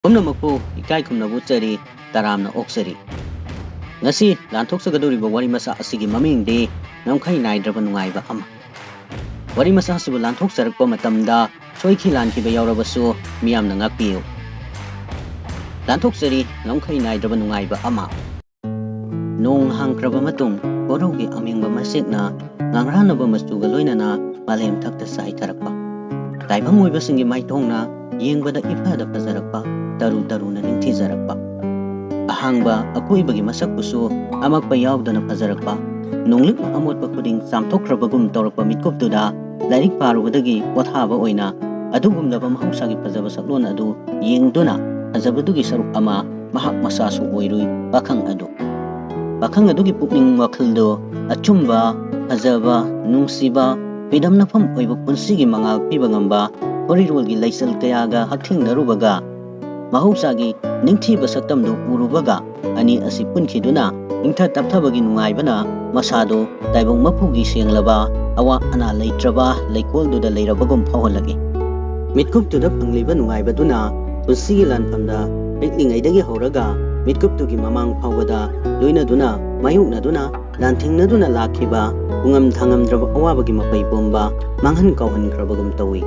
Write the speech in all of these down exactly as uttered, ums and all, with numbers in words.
ꯄꯨꯝꯅꯃꯛꯄꯨ ꯏꯀꯥꯏ ꯈꯨꯝꯅꯕ ꯎꯠꯆꯔꯤ, ꯇꯔꯥꯝꯅ ꯑꯣꯛꯆꯔꯤ꯫ ꯉꯁꯤ ꯂꯥꯟꯊꯣꯛꯆꯒꯗꯧꯔꯤꯕ ꯋꯥꯔꯤ ꯃꯆꯥ ꯑꯁꯤꯒꯤ ꯃꯃꯤꯡꯗꯤ ꯉꯝꯈꯩ ꯅꯥꯏꯗ꯭ꯔꯕ ꯅꯨꯡꯉꯥꯏꯕ ꯑꯃ꯫ ꯋꯥꯔꯤ ꯃꯆꯥ ꯑꯁꯤꯕꯨ ꯂꯥꯟꯊꯣꯛꯆꯔꯛꯄ ꯃꯇꯝꯗ ꯁꯣꯏꯈꯤ ꯂꯥꯟꯈꯤꯕ ꯌꯥꯎꯔꯕꯁꯨ ꯃꯤꯌꯥꯝꯅ ꯉꯥꯛꯄꯤꯌꯨ꯫ ꯂꯥꯟꯊꯣꯛꯆꯔꯤ ꯉꯝꯈꯩ ꯅꯥꯏꯗ꯭ꯔꯕ ꯅꯨꯡꯉꯥꯏꯕ ꯑꯃ꯫ ꯅꯣꯡ ꯍꯥꯡꯈ꯭ꯔꯕ ꯃꯇꯨꯡ ꯀꯣꯔꯧꯒꯤ ꯑꯃꯦꯡꯕ ꯃꯁꯦꯛꯅ ꯉꯥꯡꯔꯥꯟꯅꯕ ꯃꯆꯨꯒ ꯂꯣꯏꯅꯅ ꯃꯥꯂꯦꯝ ꯊꯛꯇ ꯆꯥꯏꯊꯔꯛꯄ꯫ ꯇꯥꯏꯕꯪ ꯑꯣꯏꯕꯁꯤꯡꯒꯤ ꯃꯥꯏꯊꯣꯡꯅ ꯌꯦꯡꯕꯗ ꯏꯐꯗ ꯐꯖꯔꯛꯄ, ꯇꯔꯨ ꯇꯔꯨꯅ ꯅꯤꯡꯊꯤꯖꯔꯛꯄ꯫ ꯑꯍꯥꯡꯕ ꯑꯀꯣꯏꯕꯒꯤ ꯃꯁꯛꯄꯨꯁꯨ ꯑꯃꯛꯄ ꯌꯥꯎꯗꯅ ꯐꯖꯔꯛꯄ꯫ ꯅꯣꯡꯂꯤꯛꯅ ꯑꯃꯣꯠꯄ ꯈꯨꯗꯤꯡ ꯆꯥꯝꯊꯣꯛꯈ꯭ꯔꯕꯒꯨꯝ ꯇꯧꯔꯛꯄ ꯃꯤꯠꯀꯨꯞꯇꯨꯗ ꯂꯥꯏꯔꯤꯛ ꯄꯥꯔꯨꯕꯗꯒꯤ ꯄꯣꯊꯥꯕ ꯑꯣꯏꯅ ꯑꯗꯨꯒꯨꯝꯂꯕ ꯃꯍꯧꯁꯥꯒꯤ ꯐꯖꯕ ꯁꯛꯂꯣꯟ ꯑꯗꯨ ꯌꯦꯡꯗꯨꯅ ꯐꯖꯕꯗꯨꯒꯤ ꯁꯔꯨꯛ ꯑꯃ ꯃꯍꯥꯛ ꯃꯁꯥꯁꯨ ꯑꯣꯏꯔꯨꯏ ꯄꯥꯈꯪ ꯑꯗꯨ꯫ ꯄꯥꯈꯪ ꯑꯗꯨꯒꯤ ꯄꯨꯛꯅꯤꯡ ꯋꯥꯈꯜꯗꯨ ꯑꯆꯨꯝꯕ, ꯐꯖꯕ, ꯅꯨꯡꯁꯤꯕ, ꯐ꯭ꯔꯤꯗꯝ ꯅꯐꯝ ꯑꯣꯏꯕ ꯄꯨꯟꯁꯤꯒꯤ ꯃꯉꯥꯜ ꯄꯤꯕ ꯉꯝꯕ ꯈꯣꯔꯤꯔꯣꯜꯒꯤ ꯂꯩꯆꯜ ꯀꯌꯥꯒ ꯍꯛꯊꯦꯡꯅꯔꯨꯕꯒ ꯃꯍꯧꯁꯥꯒꯤ ꯅꯤꯡꯊꯤꯕ ꯁꯛꯇꯝꯗꯨ ꯎꯔꯨꯕꯒ ꯑꯅꯤ ꯑꯁꯤ ꯄꯨꯟꯈꯤꯗꯨꯅ ꯏꯪꯊ ꯇꯞꯊꯕꯒꯤ ꯅꯨꯡꯉꯥꯏꯕꯅ ꯃꯁꯥꯗꯨ ꯇꯥꯏꯕꯪ ꯃꯄꯨꯒꯤ ꯁꯦꯡꯂꯕ ꯑꯋꯥ ꯑꯅꯥ ꯂꯩꯇ꯭ꯔꯕ ꯂꯩꯀꯣꯜꯗꯨꯗ ꯂꯩꯔꯕꯒꯨꯝ ꯐꯥꯎꯍꯜꯂꯛꯏ꯫ ꯃꯤꯠꯀꯨꯞꯇꯨꯗ ꯐꯪꯂꯤꯕ ꯅꯨꯡꯉꯥꯏꯕꯗꯨꯅ ꯄꯨꯟꯁꯤꯒꯤ ꯂꯥꯟꯐꯝꯗ ꯄꯤꯛꯂꯤꯉꯩꯗꯒꯤ ꯍꯧꯔꯒ ꯃꯤꯠꯀꯨꯞꯇꯨꯒꯤ ꯃꯃꯥꯡ ꯐꯥꯎꯕꯗ ꯂꯣꯏꯅꯗꯨꯅ ꯃꯥꯌꯣꯛꯅꯗꯨꯅ ꯂꯥꯟꯊꯦꯡꯅꯗꯨꯅ ꯂꯥꯛꯈꯤꯕ ꯄꯨꯡꯉꯝ ꯊꯥꯉꯝꯗ꯭ꯔꯕ ꯑꯋꯥꯕꯒꯤ ꯃꯄꯩ ꯄꯨꯝꯕ ꯃꯥꯡꯍꯟ ꯀꯥꯎꯍꯟꯈ꯭ꯔꯕꯒꯨꯝ ꯇꯧꯏ꯫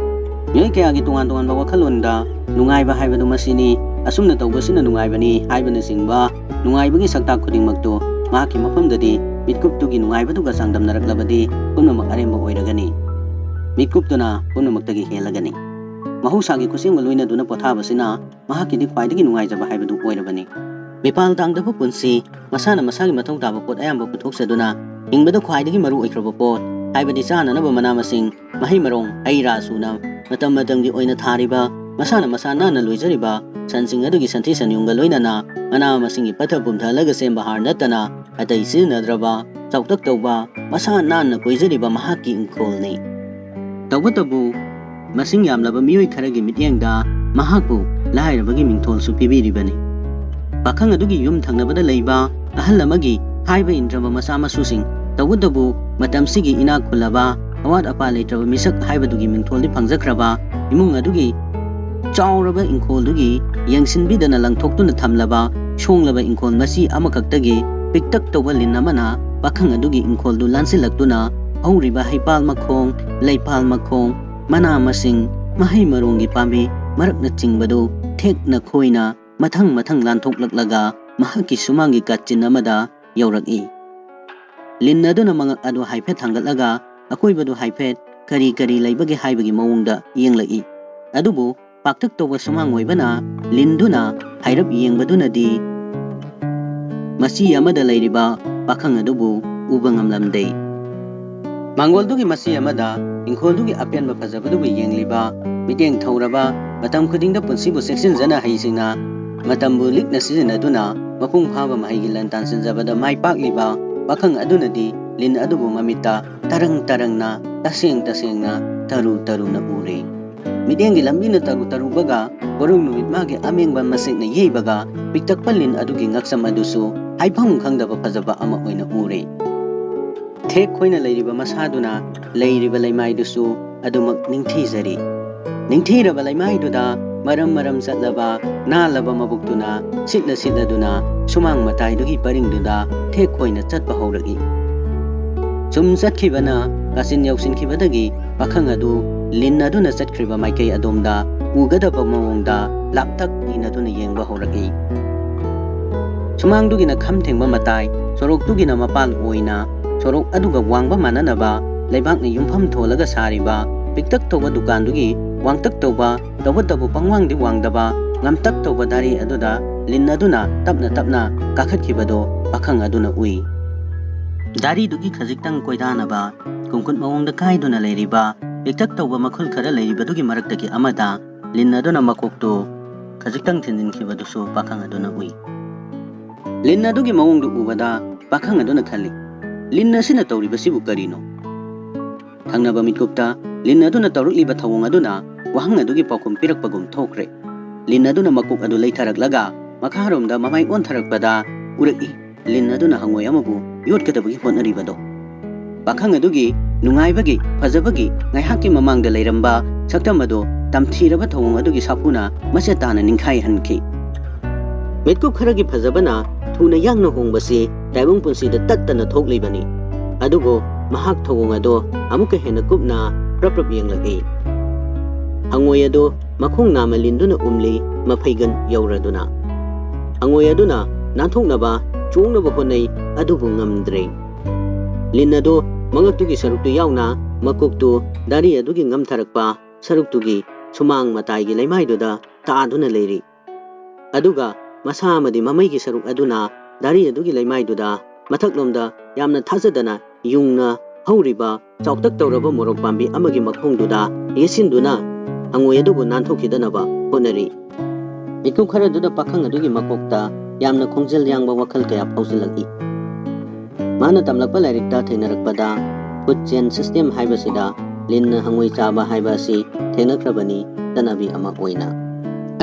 ꯃꯤꯑꯣꯏ ꯀꯌꯥꯒꯤ ꯇꯣꯉꯥꯟ ꯇꯣꯉꯥꯟꯕ ꯋꯥꯈꯜꯂꯣꯟꯗ ꯅꯨꯡꯉꯥꯏꯕ ꯍꯥꯏꯕꯗꯨ ꯃꯁꯤꯅꯤ, ꯑꯁꯨꯝꯅ ꯇꯧꯕꯁꯤꯅ ꯅꯨꯡꯉꯥꯏꯕꯅꯤ ꯍꯥꯏꯕꯅꯆꯤꯡꯕ ꯅꯨꯡꯉꯥꯏꯕꯒꯤ ꯁꯛꯇꯥꯛ ꯈꯨꯗꯤꯡꯃꯛꯇꯨ ꯃꯍꯥꯛꯀꯤ ꯃꯐꯝꯗꯗꯤ ꯃꯤꯠꯀꯨꯞꯇꯨꯒꯤ ꯅꯨꯡꯉꯥꯏꯕꯗꯨꯒ ꯆꯥꯡꯗꯝꯅꯔꯛꯂꯕꯗꯤ ꯄꯨꯝꯅꯃꯛ ꯑꯔꯦꯝꯕ ꯑꯣꯏꯔꯒꯅꯤ꯫ ꯃꯤꯠꯀꯨꯞꯇꯨꯅ ꯄꯨꯝꯅꯃꯛꯇꯒꯤ ꯍꯦꯜꯂꯒꯅꯤ꯫ ꯃꯍꯧꯁꯥꯒꯤ ꯈꯨꯠꯁꯦꯝꯒ ꯂꯣꯏꯅꯗꯨꯅ ꯄꯣꯊꯥꯕꯁꯤꯅ ꯃꯍꯥꯛꯀꯤꯗꯤ ꯈ꯭ꯋꯥꯏꯗꯒꯤ ꯅꯨꯡꯉꯥꯏꯖꯕ ꯍꯥꯏꯕꯗꯨ ꯑꯣꯏꯔꯕꯅꯤ꯫ ꯃꯤꯄꯥꯜ ꯇꯥꯡꯗꯕ ꯄꯨꯟꯁꯤ, ꯃꯁꯥꯅ ꯃꯁꯥꯒꯤ ꯃꯊꯧ ꯇꯥꯕ ꯄꯣꯠ ꯑꯌꯥꯝꯕ ꯄꯨꯊꯣꯛꯆꯗꯨꯅ ꯍꯤꯡꯕꯗ ꯈ꯭ꯋꯥꯏꯗꯒꯤ ꯃꯔꯨ ꯑꯣꯏꯈ꯭ꯔꯕ ꯄꯣꯠ, ꯍꯥꯏꯕꯗꯤ ꯆꯥꯅꯅꯕ ꯃꯅꯥ ꯃꯁꯤꯡ, ꯃꯍꯩ ꯃꯔꯣꯡ, ꯍꯩ ꯔꯥ ꯁꯨꯅ ꯃꯇꯝ ꯃꯇꯝꯒꯤ ꯑꯣꯏꯅ ꯊꯥꯔꯤꯕ, ꯃꯁꯥꯅ ꯃꯁꯥ ꯅꯥꯟꯅ ꯂꯣꯏꯖꯔꯤꯕ ꯁꯟꯁꯤꯡ ꯑꯗꯨꯒꯤ ꯁꯟꯊꯤ ꯁꯟꯌꯨꯡꯒ ꯂꯣꯏꯅꯅ ꯃꯅꯥ ꯃꯁꯤꯡꯒꯤ ꯄꯠꯊ ꯄꯨꯝꯊꯍꯜꯂꯒ ꯁꯦꯝꯕ ꯍꯥꯔ ꯅꯠꯇꯅ ꯑꯇꯩ ꯁꯤꯖꯤꯟꯅꯗ꯭ꯔꯕ, ꯆꯥꯎꯇꯛ ꯇꯧꯕ, ꯃꯁꯥ ꯅꯥꯟꯅ ꯀꯣꯏꯖꯔꯤꯕ ꯃꯍꯥꯛꯀꯤ ꯏꯪꯈꯣꯜꯅꯤ꯫ ꯇꯧꯕꯇꯕꯨ, ꯃꯁꯤꯡ ꯌꯥꯝꯂꯕ ꯃꯤꯑꯣꯏ ꯈꯔꯒꯤ ꯃꯤꯠꯌꯦꯡꯗ ꯃꯍꯥꯛꯄꯨ ꯂꯥꯏꯔꯕꯒꯤ ꯃꯤꯡꯊꯣꯜꯁꯨ ꯄꯤꯕꯤꯔꯤꯕꯅꯤ꯫ ꯄꯥꯈꯪ ꯑꯗꯨꯒꯤ ꯌꯨꯝ ꯊꯪꯅꯕꯗ ꯂꯩꯕ ꯑꯍꯜ ꯑꯃꯒꯤ ꯍꯥꯏꯕ ꯏꯟꯗ꯭ꯔꯕ ꯃꯆꯥ ꯃꯁꯨꯁꯤꯡ, ꯇꯧꯕꯇꯕꯨ ꯃꯇꯝꯁꯤꯒꯤ ꯏꯅꯥꯛ ꯈꯨꯜꯂꯕ, ꯑꯋꯥꯠ ꯑꯄꯥ ꯂꯩꯇ꯭ꯔꯕ ꯃꯤꯁꯛ ꯍꯥꯏꯕꯗꯨꯒꯤ ꯃꯤꯡꯊꯣꯜꯗꯤ ꯐꯪꯖꯈ꯭ꯔꯕ ꯏꯃꯨꯡ ꯑꯗꯨꯒꯤ ꯆꯥꯎꯔꯕ ꯏꯪꯈꯣꯜꯗꯨꯒꯤ ꯌꯦꯡꯁꯤꯟꯕꯤꯗꯅ ꯂꯪꯊꯣꯛꯇꯨꯅ ꯊꯝꯂꯕ ꯁꯣꯡꯂꯕ ꯏꯪꯈꯣꯜ ꯃꯆꯤ ꯑꯃꯈꯛꯇꯒꯤ ꯄꯤꯛꯇꯛ ꯇꯧꯕ ꯂꯤꯟ ꯑꯃꯅ ꯄꯥꯈꯪ ꯑꯗꯨꯒꯤ ꯏꯪꯈꯣꯜꯗꯨ ꯂꯥꯟꯁꯤꯜꯂꯛꯇꯨꯅ ꯍꯧꯔꯤꯕ ꯍꯩꯄꯥꯜ ꯃꯈꯣꯡ, ꯂꯩꯄꯥꯜ ꯃꯈꯣꯡ, ꯃꯅꯥ ꯃꯁꯤꯡ, ꯃꯍꯩ ꯃꯔꯣꯡꯒꯤ ꯄꯥꯝꯕꯤ ꯃꯔꯛꯅꯆꯤꯡꯕꯗꯨ ꯊꯦꯛꯅ ꯈꯣꯏꯅ ꯃꯊꯪ ꯃꯊꯪ ꯂꯥꯟꯊꯣꯛꯂꯛꯂꯒ ꯃꯍꯥꯛꯀꯤ ꯁꯨꯃꯥꯡꯒꯤ ꯀꯥꯆꯤꯟ ꯑꯃꯗ ꯌꯧꯔꯛꯏ꯫ ꯂꯤꯟ ꯑꯗꯨꯅ ꯃꯉꯛ ꯑꯗꯨ ꯍꯥꯏꯐꯦꯠ ꯊꯥꯡꯒꯠꯂꯒ ꯑꯀꯣꯏꯕꯗꯨ ꯍꯥꯏꯐꯦꯠ ꯀꯔꯤ ꯀꯔꯤ ꯂꯩꯕꯒꯦ ꯍꯥꯏꯕꯒꯤ ꯃꯑꯣꯡꯗ ꯌꯦꯡꯂꯛꯏ꯫ ꯑꯗꯨꯕꯨ ꯄꯥꯛꯇꯛ ꯇꯧꯕ ꯁꯨꯃꯥꯡ ꯑꯣꯏꯕꯅ ꯂꯤꯟꯗꯨꯅ ꯍꯥꯏꯔꯞ ꯌꯦꯡꯕꯗꯨꯅꯗꯤ ꯃꯆꯤ ꯑꯃꯗ ꯂꯩꯔꯤꯕ ꯄꯥꯈꯪ ꯑꯗꯨꯕꯨ ꯎꯕ ꯉꯝꯂꯝꯗꯦ꯫ ꯃꯥꯡꯒꯣꯜꯗꯨꯒꯤ ꯃꯆꯤ ꯑꯃꯗ ꯏꯪꯈꯣꯜꯗꯨꯒꯤ ꯑꯄꯦꯟꯕ ꯐꯖꯕꯗꯨꯕꯨ ꯌꯦꯡꯂꯤꯕ ꯃꯤꯠꯌꯦꯡ ꯊꯧꯔꯕ, ꯃꯇꯝ ꯈꯨꯗꯤꯡꯗ ꯄꯨꯟꯁꯤꯕꯨ ꯆꯦꯛꯁꯤꯟꯖꯅ ꯍꯩꯁꯤꯡꯅ ꯃꯇꯝꯕꯨ ꯂꯤꯛꯅ ꯁꯤꯖꯤꯟꯅꯗꯨꯅ ꯃꯄꯨꯡ ꯐꯥꯕ ꯃꯍꯩꯒꯤ ꯂꯟ ꯇꯥꯟꯁꯤꯟꯖꯕꯗ ꯃꯥꯏ ꯄꯥꯛꯂꯤꯕ ꯄꯥꯈꯪ ꯑꯗꯨꯅꯗꯤ ꯂꯤꯟ ꯑꯗꯨꯕꯨ ꯃꯃꯤꯠꯇ ꯇꯔꯪ ꯇꯔꯪꯅ, ꯇꯁꯦꯡ ꯇꯁꯦꯡꯅ, ꯇꯔꯨ ꯇꯔꯨꯅ ꯎꯔꯦ꯫ ꯃꯤꯠꯌꯦꯡꯒꯤ ꯂꯝꯕꯤꯅ ꯇꯔꯨ ꯇꯔꯨꯕꯒ, ꯀꯣꯔꯧ ꯅꯨꯃꯤꯠ ꯃꯥꯒꯤ ꯑꯃꯦꯡꯕ ꯃꯁꯦꯛꯅ ꯌꯩꯕꯒ, ꯄꯤꯛꯇꯛꯄ ꯂꯤꯟ ꯑꯗꯨꯒꯤ ꯉꯛꯁꯝ ꯑꯗꯨꯁꯨ ꯍꯥꯏꯐꯝ ꯈꯪꯗꯕ ꯐꯖꯕ ꯑꯃ ꯑꯣꯏꯅ ꯎꯔꯦ꯫ ꯊꯦꯛ ꯈꯣꯏꯅ ꯂꯩꯔꯤꯕ ꯃꯁꯥꯗꯨꯅ ꯂꯩꯔꯤꯕ ꯂꯩꯃꯥꯏꯗꯨꯁꯨ ꯑꯗꯨꯃꯛ ꯅꯤꯡꯊꯤꯖꯔꯤ꯫ ꯅꯤꯡꯊꯤꯔꯕ ꯂꯩꯃꯥꯏꯗꯨꯗ ꯃꯔꯝ ꯃꯔꯝ ꯆꯠꯂꯕ ꯅꯥꯜꯂꯕ ꯃꯕꯨꯛꯇꯨꯅ ꯁꯤꯠꯂ ꯁꯤꯠꯂꯗꯨꯅ ꯁꯨꯃꯥꯡ ꯃꯇꯥꯏꯗꯨꯒꯤ ꯄꯔꯤꯡꯗꯨꯗ ꯊꯦꯛ ꯈꯣꯏꯅ ꯆꯠꯄ ꯍꯧꯔꯛꯏ꯫ ꯁꯨꯝ ꯆꯠꯈꯤꯕꯅ ꯀꯥꯆꯤꯟ ꯌꯧꯁꯤꯟꯈꯤꯕꯗꯒꯤ ꯄꯥꯈꯪ ꯑꯗꯨ ꯂꯤꯟ ꯑꯗꯨꯅ ꯆꯠꯈ꯭ꯔꯤꯕ ꯃꯥꯏꯀꯩ ꯑꯗꯣꯝꯗ ꯎꯒꯗꯕ ꯃꯑꯣꯡꯗ ꯂꯥꯞꯇꯛ ꯏꯅꯗꯨꯅ ꯌꯦꯡꯕ ꯍꯧꯔꯛꯏ꯫ ꯁꯨꯃꯥꯡꯗꯨꯒꯤꯅ ꯈꯝ ꯊꯦꯡꯕ ꯃꯇꯥꯏ, ꯁꯣꯔꯣꯛꯇꯨꯒꯤꯅ ꯃꯄꯥꯜ ꯑꯣꯏꯅ ꯁꯣꯔꯣꯛ ꯑꯗꯨꯒ ꯋꯥꯡꯕ ꯃꯥꯟꯅꯅꯕ ꯂꯩꯕꯥꯛꯅ ꯌꯨꯝꯐꯝ ꯊꯣꯜꯂꯒ ꯁꯥꯔꯤꯕ ꯄꯤꯛꯇꯛ ꯇꯧꯕ ꯗꯨꯀꯥꯟꯗꯨꯒꯤ ꯋꯥꯡꯇꯛ ꯇꯧꯕ, ꯇꯧꯕꯇꯕꯨ ꯄꯪꯋꯥꯡꯗꯤ ꯋꯥꯡꯗꯕ, ꯉꯝꯇꯛ ꯇꯧꯕ ꯗꯥꯔꯤ ꯑꯗꯨꯗ ꯂꯤꯟ ꯑꯗꯨꯅ ꯇꯞꯅ ꯇꯞꯅ ꯀꯥꯈꯠꯈꯤꯕꯗꯨ ꯄꯥꯈꯪ ꯑꯗꯨꯅ ꯎꯏ꯫ ꯗꯥꯔꯤꯗꯨꯒꯤ ꯈꯖꯤꯛꯇꯪ ꯀꯣꯏꯗꯥꯅꯕ, ꯀꯨꯝꯀꯨꯠ ꯃꯑꯣꯡꯗ ꯀꯥꯏꯗꯨꯅ ꯂꯩꯔꯤꯕ ꯄꯤꯛꯇꯛ ꯇꯧꯕ ꯃꯈꯨꯜ ꯈꯔ ꯂꯩꯔꯤꯕꯗꯨꯒꯤ ꯃꯔꯛꯇꯒꯤ ꯑꯃꯗ ꯂꯤꯟ ꯑꯗꯨꯅ ꯃꯀꯣꯛꯇꯨ ꯈꯖꯤꯛꯇꯪ ꯊꯤꯟꯖꯤꯟꯈꯤꯕꯗꯨꯁꯨ ꯄꯥꯈꯪ ꯑꯗꯨꯅ ꯎꯏ꯫ ꯂꯤꯟ ꯑꯗꯨꯒꯤ ꯃꯑꯣꯡꯗꯨ ꯎꯕꯗ ꯄꯥꯈꯪ ꯑꯗꯨꯅ ꯈꯜꯂꯤ, "ꯂꯤꯟ ꯑꯁꯤꯅ ꯇꯧꯔꯤꯕꯁꯤꯕꯨ ꯀꯔꯤꯅꯣ?" ꯊꯪꯅꯕ ꯃꯤꯠꯀꯨꯞꯇ ꯂꯤꯟ ꯑꯗꯨꯅ ꯇꯧꯔꯛꯂꯤꯕ ꯊꯧꯑꯣꯡ ꯑꯗꯨꯅ ꯋꯥꯍꯪ ꯑꯗꯨꯒꯤ ꯄꯥꯎꯈꯨꯝ ꯄꯤꯔꯛꯄꯒꯨꯝ ꯊꯣꯛꯈ꯭ꯔꯦ꯫ ꯂꯤꯟ ꯑꯗꯨꯅ ꯃꯀꯣꯛ ꯑꯗꯨ ꯂꯩꯊꯔꯛꯂꯒ ꯃꯈꯥꯔꯣꯝꯗ ꯃꯃꯥꯏ ꯑꯣꯟꯊꯔꯛꯄꯗ ꯎꯔꯛꯏ, ꯂꯤꯟ ꯑꯗꯨꯅ ꯍꯪꯉꯣꯏ ꯑꯃꯕꯨ ꯌꯣꯠꯀꯗꯕꯒꯤ ꯍꯣꯠꯅꯔꯤꯕꯗꯣ꯫ ꯄꯥꯈꯪ ꯑꯗꯨꯒꯤ ꯅꯨꯡꯉꯥꯏꯕꯒꯤ, ꯐꯖꯕꯒꯤ ꯉꯥꯏꯍꯥꯛꯀꯤ ꯃꯃꯥꯡꯗ ꯂꯩꯔꯝꯕ ꯁꯛꯇꯝ ꯑꯗꯨ ꯇꯝꯊꯤꯔꯕ ꯊꯧꯑꯣꯡ ꯑꯗꯨꯒꯤ ꯁꯥꯐꯨꯅ ꯃꯆꯦꯠ ꯇꯥꯅ ꯅꯤꯡꯈꯥꯏꯍꯟꯈꯤ꯫ ꯃꯤꯠꯀꯨꯞ ꯈꯔꯒꯤ ꯐꯖꯕꯅ ꯊꯨꯅ ꯌꯥꯡꯅ ꯍꯣꯡꯕꯁꯤ ꯇꯥꯏꯕꯪ ꯄꯨꯟꯁꯤꯗ ꯇꯠꯇꯅ ꯊꯣꯛꯂꯤꯕꯅꯤ꯫ ꯑꯗꯨꯕꯨ ꯃꯍꯥꯛ ꯊꯧꯑꯣꯡ ꯑꯗꯨ ꯑꯃꯨꯛꯀ ꯍꯦꯟꯅ ꯀꯨꯞꯅ ꯄ꯭ꯔꯞ ꯄ꯭ꯔꯞ ꯌꯦꯡꯂꯛꯏ꯫ ꯍꯪꯉꯣꯏ ꯑꯗꯨ ꯃꯈꯣꯡ ꯅꯥꯝꯃ ꯂꯤꯟꯗꯨꯅ ꯎꯝꯂꯤ, ꯃꯐꯩꯒꯟ ꯌꯧꯔꯗꯨꯅ꯫ ꯍꯪꯉꯣꯏ ꯑꯗꯨꯅ ꯅꯥꯟꯊꯣꯛꯅꯕ ꯆꯣꯡꯅꯕ ꯍꯣꯠꯅꯩ, ꯑꯗꯨꯕꯨ ꯉꯝꯗ꯭ꯔꯦ꯫ ꯂꯤꯟ ꯑꯗꯨ ꯃꯉꯛꯇꯨꯒꯤ ꯁꯔꯨꯛꯇꯨ ꯌꯥꯎꯅ ꯃꯀꯣꯛꯇꯨ ꯗꯥꯔꯤ ꯑꯗꯨꯒꯤ ꯉꯝꯊꯔꯛꯄ ꯁꯔꯨꯛꯇꯨꯒꯤ ꯁꯨꯃꯥꯡ ꯃꯇꯥꯏꯒꯤ ꯂꯩꯃꯥꯏꯗꯨꯗ ꯇꯥꯗꯨꯅ ꯂꯩꯔꯤ꯫ ꯑꯗꯨꯒ ꯃꯁꯥ ꯑꯃꯗꯤ ꯃꯃꯩꯒꯤ ꯁꯔꯨꯛ ꯑꯗꯨꯅ ꯗꯥꯔꯤ ꯑꯗꯨꯒꯤ ꯂꯩꯃꯥꯏꯗꯨꯗ ꯃꯊꯛꯂꯣꯝꯗ ꯌꯥꯝꯅ ꯊꯥꯖꯗꯅ ꯌꯨꯡꯅ ꯍꯧꯔꯤꯕ ꯆꯥꯎꯇꯛ ꯇꯧꯔꯕ ꯃꯣꯔꯣꯛ ꯄꯥꯝꯕꯤ ꯑꯃꯒꯤ ꯃꯈꯣꯡꯗꯨꯗ ꯌꯦꯠꯁꯤꯟꯗꯨꯅ ꯍꯪꯉꯣꯏ ꯑꯗꯨꯕꯨ ꯅꯥꯟꯊꯣꯛꯈꯤꯗꯅꯕ ꯍꯣꯠꯅꯔꯤ꯫ ꯃꯤꯀꯨꯞ ꯈꯔꯗꯨꯗ ꯄꯥꯈꯪ ꯑꯗꯨꯒꯤ ꯃꯀꯣꯛꯇ ꯌꯥꯝꯅ ꯈꯣꯡꯖꯦꯜ ꯌꯥꯡꯕ ꯋꯥꯈꯜ ꯀꯌꯥ ꯐꯥꯎꯖꯤꯜꯂꯛꯏ꯫ ꯃꯥꯅ ꯇꯝꯂꯛꯄ ꯂꯥꯏꯔꯤꯛꯇ ꯊꯦꯡꯅꯔꯛꯄꯗ food chain system ꯍꯥꯏꯕꯁꯤꯗ ꯂꯤꯟꯅ ꯍꯪꯉꯣꯏ ꯆꯥꯕ ꯍꯥꯏꯕ ꯑꯁꯤ ꯊꯦꯡꯅꯈ꯭ꯔꯕꯅꯤ, ꯆꯠꯅꯕꯤ ꯑꯃ ꯑꯣꯏꯅ꯫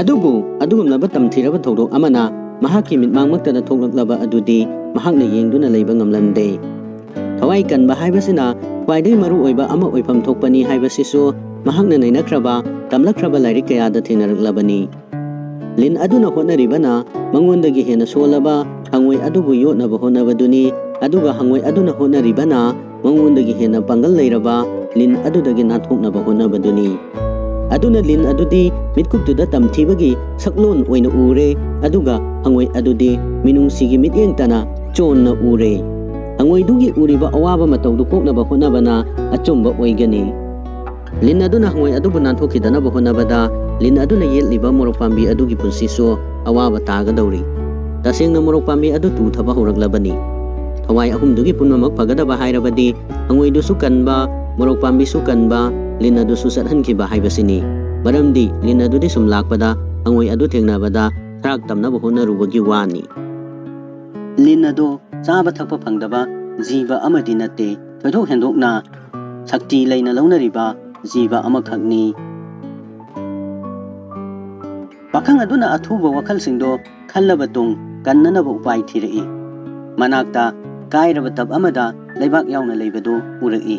ꯑꯗꯨꯕꯨ ꯑꯗꯨꯒꯨꯝꯂꯕ ꯇꯝꯊꯤꯔꯕ ꯊꯧꯗꯣꯛ ꯑꯃꯅ ꯃꯍꯥꯛꯀꯤ ꯃꯤꯠꯃꯥꯡꯃꯛꯇꯗ ꯊꯣꯛꯂꯛꯂꯕ ꯑꯗꯨꯗꯤ ꯃꯍꯥꯛꯅ ꯌꯦꯡꯗꯨꯅ ꯂꯩꯕ ꯉꯝꯂꯝꯗꯦ꯫ ꯊꯋꯥꯏ ꯀꯟꯕ ꯍꯥꯏꯕꯁꯤꯅ ꯈ꯭ꯋꯥꯏꯗꯒꯤ ꯃꯔꯨ ꯑꯣꯏꯕ ꯑꯃ ꯑꯣꯏꯐꯝ ꯊꯣꯛꯄꯅꯤ ꯍꯥꯏꯕꯁꯤꯁꯨ ꯃꯍꯥꯛꯅ ꯅꯩꯅꯈ꯭ꯔꯕ, ꯇꯝꯂꯛꯈ꯭ꯔꯕ ꯂꯥꯏꯔꯤꯛ ꯀꯌꯥꯗ ꯊꯦꯡꯅꯔꯛꯂꯕꯅꯤ꯫ ꯂꯤꯟ ꯑꯗꯨꯅ ꯍꯣꯠꯅꯔꯤꯕꯅ ꯃꯉꯣꯟꯗꯒꯤ ꯍꯦꯟꯅ ꯁꯣꯜꯂꯕ ꯍꯪꯉꯣꯏ ꯑꯗꯨꯕꯨ ꯌꯣꯠꯅꯕ ꯍꯣꯠꯅꯕꯗꯨꯅꯤ, ꯑꯗꯨꯒ ꯍꯪꯉꯣꯏ ꯑꯗꯨꯅ ꯍꯣꯠꯅꯔꯤꯕꯅ ꯃꯉꯣꯟꯗꯒꯤ ꯍꯦꯟꯅ ꯄꯥꯡꯒꯜ ꯂꯩꯔꯕ ꯂꯤꯟ ꯑꯗꯨꯗꯒꯤ ꯅꯥꯟꯊꯣꯛꯅꯕ ꯍꯣꯠꯅꯕꯗꯨꯅꯤ꯫ ꯑꯗꯨꯅ ꯂꯤꯟ ꯑꯗꯨꯗꯤ ꯃꯤꯠꯀꯨꯞꯇꯨꯗ ꯇꯝꯊꯤꯕꯒꯤ ꯁꯛꯂꯣꯟ ꯑꯣꯏꯅ ꯎꯔꯦ, ꯑꯗꯨꯒ ꯍꯪꯉꯣꯏ ꯑꯗꯨꯗꯤ ꯃꯤꯅꯨꯡꯁꯤꯒꯤ ꯃꯤꯠꯌꯦꯡꯇꯅ ꯆꯣꯟꯅ ꯎꯔꯦ꯫ ꯍꯪꯉꯣꯏꯗꯨꯒꯤ ꯎꯔꯤꯕ ꯑꯋꯥꯕ ꯃꯇꯧꯗꯨ ꯀꯣꯛꯅꯕ ꯍꯣꯠꯅꯕꯅ ꯑꯆꯨꯝꯕ ꯑꯣꯏꯒꯅꯤ꯫ ꯂꯤꯟ ꯑꯗꯨꯅ ꯍꯪꯉꯣꯏ ꯑꯗꯨꯕꯨ ꯅꯥꯟꯊꯣꯛꯈꯤꯗꯅꯕ ꯍꯣꯠꯅꯕꯗ ꯂꯤꯟ ꯑꯗꯨꯅ ꯌꯦꯠꯂꯤꯕ ꯃꯣꯔꯣꯛ ꯄꯥꯝꯕꯤ ꯑꯗꯨꯒꯤ ꯄꯨꯟꯁꯤꯁꯨ ꯑꯋꯥꯕ ꯇꯥꯒꯗꯧꯔꯤ꯫ ꯇꯁꯦꯡꯅ ꯃꯣꯔꯣꯛ ꯄꯥꯝꯕꯤ ꯑꯗꯨ ꯇꯨꯊꯕ ꯍꯧꯔꯛꯂꯕꯅꯤ꯫ ꯊꯋꯥꯏ ꯑꯍꯨꯝꯗꯨꯒꯤ ꯄꯨꯝꯅꯃꯛ ꯐꯒꯗꯕ ꯍꯥꯏꯔꯕꯗꯤ ꯍꯪꯉꯣꯏꯗꯨꯁꯨ ꯀꯟꯕ, ꯃꯣꯔꯣꯛ ꯄꯥꯝꯕꯤꯁꯨ ꯀꯟꯕ, ꯂꯤꯟ ꯑꯗꯨꯁꯨ ꯆꯠꯍꯟꯈꯤꯕ ꯍꯥꯏꯕꯁꯤꯅꯤ꯫ ꯃꯔꯝꯗꯤ ꯂꯤꯟ ꯑꯗꯨꯗꯤ ꯁꯨꯝ ꯂꯥꯛꯄꯗ ꯍꯪꯉꯣꯏ ꯑꯗꯨ ꯊꯦꯡꯅꯕꯗ ꯊꯔꯥꯛ ꯇꯝꯅꯕ ꯍꯣꯠꯅꯔꯨꯕꯒꯤ ꯋꯥꯅꯤ꯫ ꯂꯤꯟ ꯑꯗꯨ ꯆꯥꯕ ꯊꯛꯄ ꯐꯪꯗꯕ ꯖꯤꯕ ꯑꯃꯗꯤ ꯅꯠꯇꯦ, ꯊꯣꯏꯗꯣꯛ ꯍꯦꯟꯗꯣꯛꯅ ꯁꯛꯇꯤ ꯂꯩꯅ ꯂꯧꯅꯔꯤꯕ ꯖꯤꯕ ꯑꯃꯈꯛꯅꯤ꯫ ꯄꯥꯈꯪ ꯑꯗꯨꯅ ꯑꯊꯨꯕ ꯋꯥꯈꯜꯁꯤꯡꯗꯣ ꯈꯜꯂꯕ ꯇꯨꯡ ꯀꯟꯅꯅꯕ ꯎꯄꯥꯏ ꯊꯤꯔꯛꯏ꯫ ꯃꯅꯥꯛꯇ ꯀꯥꯏꯔꯕ ꯇꯞ ꯑꯃꯗ ꯂꯩꯕꯥꯛ ꯌꯥꯎꯅ ꯂꯩꯕꯗꯨ ꯎꯔꯛꯏ꯫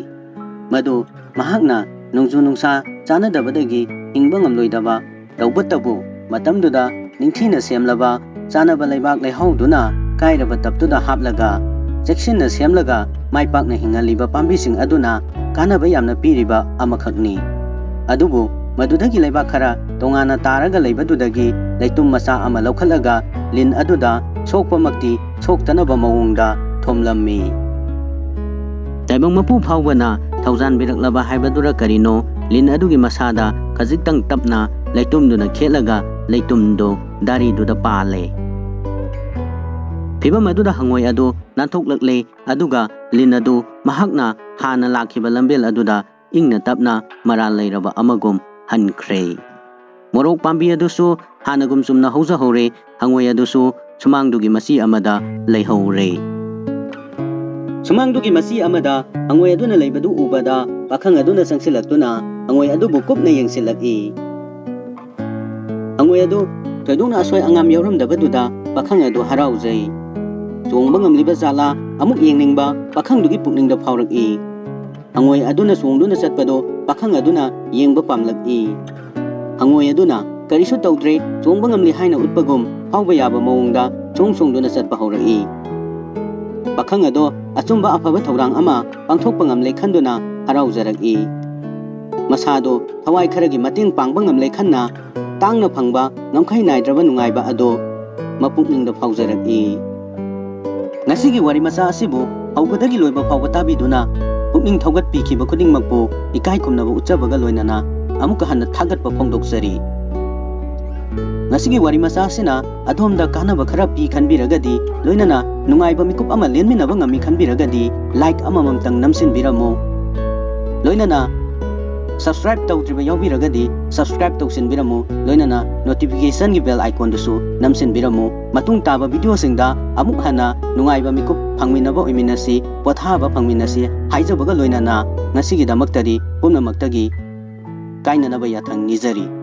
ꯃꯗꯨ ꯃꯍꯥꯛꯅ ꯅꯣꯡꯖꯨ ꯅꯨꯡꯁꯥ ꯆꯥꯟꯅꯗꯕꯗꯒꯤ ꯍꯤꯡꯕ ꯉꯝꯂꯣꯏꯗꯕ, ꯇꯧꯕꯇꯕꯨ ꯃꯇꯝꯗꯨꯗ ꯅꯤꯡꯊꯤꯅ ꯁꯦꯝꯂꯕ ꯆꯥꯅꯕ ꯂꯩꯕꯥꯛ ꯂꯩꯍꯥꯎꯗꯨꯅ ꯀꯥꯏꯔꯕ ꯇꯞꯇꯨꯗ ꯍꯥꯞꯂꯒ ꯆꯦꯛꯁꯤꯟꯅ ꯁꯦꯝꯂꯒ ꯃꯥꯏ ꯄꯥꯛꯅ ꯍꯤꯡꯍꯜꯂꯤꯕ ꯄꯥꯝꯕꯤꯁꯤꯡ ꯑꯗꯨꯅ ꯀꯥꯟꯅꯕ ꯌꯥꯝꯅ ꯄꯤꯔꯤꯕ ꯑꯃꯈꯛꯅꯤ꯫ ꯑꯗꯨꯕꯨ ꯃꯗꯨꯗꯒꯤ ꯂꯩꯕꯥꯛ ꯈꯔ ꯇꯣꯉꯥꯟꯅ ꯇꯥꯔꯒ ꯂꯩꯕꯗꯨꯗꯒꯤ ꯂꯩꯇꯨꯝ ꯃꯆꯥ ꯑꯃ ꯂꯧꯈꯠꯂꯒ ꯂꯤꯟ ꯑꯗꯨꯗ ꯁꯣꯛꯄꯃꯛꯇꯤ ꯁꯣꯛꯇꯅꯕ ꯃꯑꯣꯡꯗ ꯊꯣꯝꯂꯝꯃꯤ꯫ ꯇꯥꯏꯕꯪ ꯃꯄꯨ ꯐꯥꯎꯕꯅ ꯊꯧꯖꯥꯟꯕꯤꯔꯛꯂꯕ ꯍꯥꯏꯕꯗꯨꯔ ꯀꯔꯤꯅꯣ, ꯂꯤꯟ ꯑꯗꯨꯒꯤ ꯃꯁꯥꯗ ꯈꯖꯤꯛꯇꯪ ꯇꯞꯅ ꯂꯩꯇꯨꯝꯗꯨꯅ ꯈꯦꯠꯂꯒ ꯂꯩꯇꯨꯝꯗꯨ ꯗꯥꯔꯤꯗꯨꯗ ꯄꯥꯜꯂꯦ꯫ ꯐꯤꯚꯝ ꯑꯗꯨꯗ ꯍꯪꯉꯣꯏ ꯑꯗꯨ ꯅꯥꯟꯊꯣꯛꯂꯛꯂꯦ, ꯑꯗꯨꯒ ꯂꯤꯟ ꯑꯗꯨ ꯃꯍꯥꯛꯅ ꯍꯥꯟꯅ ꯂꯥꯛꯈꯤꯕ ꯂꯝꯕꯦꯜ ꯑꯗꯨꯗ ꯏꯪꯅ ꯇꯞꯅ ꯃꯔꯥꯜ ꯂꯩꯔꯕ ꯑꯃꯒꯨꯝ ꯍꯟꯈ꯭ꯔꯦ꯫ ꯃꯣꯔꯣꯛ ꯄꯥꯝꯕꯤ ꯑꯗꯨꯁꯨ ꯍꯥꯟꯅꯒꯨꯝ ꯆꯨꯝꯅ ꯍꯧꯖꯍꯧꯔꯦ, ꯍꯪꯉꯣꯏ ꯑꯗꯨꯁꯨ ꯁꯨꯃꯥꯡꯗꯨꯒꯤ ꯃꯆꯤ ꯑꯃꯗ ꯂꯩꯍꯧꯔꯦ꯫ ꯁꯨꯃꯥꯡꯗꯨꯒꯤ ꯃꯆꯤ ꯑꯃꯗ ꯍꯪꯉꯣꯏ ꯑꯗꯨꯅ ꯂꯩꯕꯗꯨ ꯎꯕꯗ ꯄꯥꯈꯪ ꯑꯗꯨꯅ ꯆꯪꯁꯤꯜꯂꯛꯇꯨꯅ ꯍꯪꯉꯣꯏ ꯑꯗꯨꯕꯨ ꯀꯨꯞꯅ ꯌꯦꯡꯁꯤꯜꯂꯛꯏ꯫ ꯍꯪꯉꯣꯏ ꯑꯗꯨ ꯊꯣꯏꯗꯣꯛꯅ ꯑꯁꯣꯏ ꯑꯉꯥꯝ ꯌꯥꯎꯔꯝꯗꯕꯗꯨꯗ ꯄꯥꯈꯪ ꯑꯗꯨ ꯍꯔꯥꯎꯖꯩ꯫ ꯆꯣꯡꯕ ꯉꯝꯂꯤꯕ ꯖꯥꯠꯂꯥ ꯑꯃꯨꯛ ꯌꯦꯡꯅꯤꯡꯕ ꯄꯥꯈꯪꯗꯨꯒꯤ ꯄꯨꯛꯅꯤꯡꯗ ꯐꯥꯎꯔꯛꯏ꯫ ꯍꯪꯉꯣꯏ ꯑꯗꯨꯅ ꯆꯣꯡꯗꯨꯅ ꯆꯠꯄꯗꯨ ꯄꯥꯈꯪ ꯑꯗꯨꯅ ꯌꯦꯡꯕ ꯄꯥꯝꯂꯛꯏ꯫ ꯍꯪꯉꯣꯏ ꯑꯗꯨꯅ ꯀꯔꯤꯁꯨ ꯇꯧꯗ꯭ꯔꯦ, ꯆꯣꯡꯕ ꯉꯝꯂꯤ ꯍꯥꯏꯅ ꯎꯠꯄꯒꯨꯝ ꯐꯥꯎꯕ ꯌꯥꯕ ꯃꯑꯣꯡꯗ ꯆꯣꯡ ꯆꯣꯡꯗꯨꯅ ꯆꯠꯄ ꯍꯧꯔꯛꯏ꯫ ꯄꯥꯈꯪ ꯑꯗꯣ ꯑꯆꯨꯝꯕ ꯑꯐꯕ ꯊꯧꯔꯥꯡ ꯑꯃ ꯄꯥꯡꯊꯣꯛꯄ ꯉꯝꯂꯦ ꯈꯟꯗꯨꯅ ꯍꯔꯥꯎꯖꯔꯛꯏ꯫ ꯃꯁꯥꯗꯣ ꯊꯋꯥꯏ ꯈꯔꯒꯤ ꯃꯇꯦꯡ ꯄꯥꯡꯕ ꯉꯝꯂꯦ ꯈꯟꯅ ꯇꯥꯡꯅ ꯐꯪꯕ ꯉꯝꯈꯩ ꯅꯥꯏꯗ꯭ꯔꯕ ꯅꯨꯡꯉꯥꯏꯕ ꯑꯗꯣ ꯃꯄꯨꯛꯅꯤꯡꯗ ꯐꯥꯎꯖꯔꯛꯏ꯫ ꯉꯁꯤꯒꯤ ꯋꯥꯔꯤ ꯃꯆꯥ ꯑꯁꯤꯕꯨ ꯍꯧꯕꯗꯒꯤ ꯂꯣꯏꯕ ꯐꯥꯎꯕ ꯇꯥꯕꯤꯗꯨꯅ ꯄꯨꯛꯅꯤꯡ ꯊꯧꯒꯠꯄꯤꯈꯤꯕ ꯈꯨꯗꯤꯡꯃꯛꯄꯨ ꯏꯀꯥꯏ ꯈꯨꯝꯅꯕ ꯎꯠꯆꯕꯒ ꯂꯣꯏꯅꯅ ꯑꯃꯨꯛꯀ ꯍꯟꯅ ꯊꯥꯒꯠꯄ ꯐꯣꯡꯗꯣꯛꯆꯔꯤ꯫ ꯉꯁꯤꯒꯤ ꯋꯥꯔꯤ ꯃꯆꯥ ꯑꯁꯤꯅ ꯑꯗꯣꯝꯗ ꯀꯥꯟꯅꯕ ꯈꯔ ꯄꯤ ꯈꯟꯕꯤꯔꯒꯗꯤ, ꯂꯣꯏꯅꯅ ꯅꯨꯡꯉꯥꯏꯕ ꯃꯤꯀꯨꯞ ꯑꯃ ꯂꯦꯟꯃꯤꯟꯅꯕ ꯉꯝꯃꯤ ꯈꯟꯕꯤꯔꯒꯗꯤ, like ꯑꯃꯃꯝꯇꯪ ꯅꯝꯁꯤꯟꯕꯤꯔꯝꯃꯨ꯫ ꯂꯣꯏꯅꯅ subscribe ꯇꯧꯗ꯭ꯔꯤꯕ ꯌꯥꯎꯕꯤꯔꯒꯗꯤ subscribe ꯇꯧꯁꯤꯟꯕꯤꯔꯝꯃꯨ, ꯂꯣꯏꯅꯅ notificationꯒꯤ bell iconꯗꯨꯁꯨ ꯅꯝꯁꯤꯟꯕꯤꯔꯝꯃꯨ꯫ ꯃꯇꯨꯡ ꯇꯥꯕ videoꯁꯤꯡꯗ ꯑꯃꯨꯛ ꯍꯟꯅ ꯅꯨꯡꯉꯥꯏꯕ ꯃꯤꯀꯨꯞ ꯐꯪꯃꯤꯟꯅꯕ ꯑꯣꯏꯃꯤꯟꯅꯁꯤ, ꯄꯣꯊꯥꯕ ꯐꯪꯃꯤꯟꯅꯁꯤ ꯍꯥꯏꯖꯕꯒ ꯂꯣꯏꯅꯅ ꯉꯁꯤꯒꯤꯗꯃꯛꯇꯗꯤ ꯄꯨꯝꯅꯃꯛꯇꯒꯤ ꯀꯥꯏꯅꯅꯕ ꯌꯥꯊꯪ ꯅꯤꯖꯔꯤ꯫